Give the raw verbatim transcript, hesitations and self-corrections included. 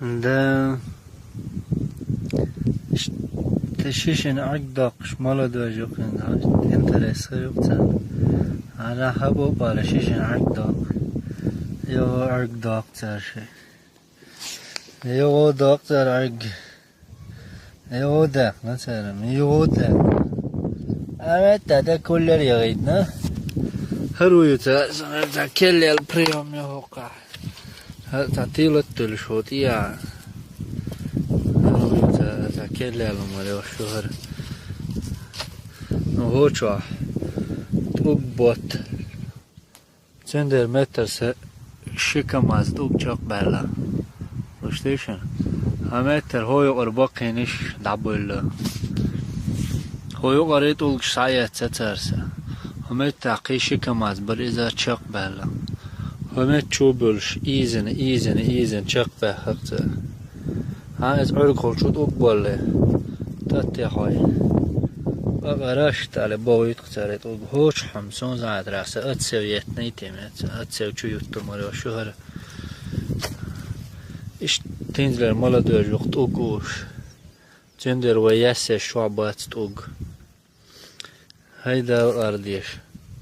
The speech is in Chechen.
Да. Ш-, те шишина Ӏарг доккхуш молодой жукъин, интерес хир юкъ царна. Ара хабо пара шишина Ӏарг доккху. Йо, Ӏарг доккху цар ши. Йо, доккху цар Ӏарг. Йо, даккхна царам. Йо, даккхна. А метта да куллер ягъидна. ХӀару ю ца, ца келлел приём йо хокка. ХӀа, ца тилат тулуш хӀотӀия. ХӀару ю ца, ца келлел умар йо шухар. Ну, хӀочо. ТӀуб бот. Цундела метр са ши камаз тӀуг чакхбаьлла. Луштийшина? ХӀа метр хӀо юкъара баккхийнаш дӀабуьлла. ХӀо юкъара и тӀулгаш схьаэцна царса. ХӀа метта кхин ши камаз бара иза чакхбаьлла. ХӀа метта чу буьлуш, ийзина, ийзина, ийзина чакхбаьххира цара. Хьан иза Ӏуьргахула чу тӀуг болле? Таттехьой. Бакъараш тӀале бовуьйту цара и тӀуг. ХӀочу хьама, суна занатарах сан аццев еттанай те меца. Аццев чу ютту мара йо шухара. Иштта тинзлера молодой жух тӀуг уш. Цундела вай яссеш чохь бац тӀуг. ХӀай Дала къардеш.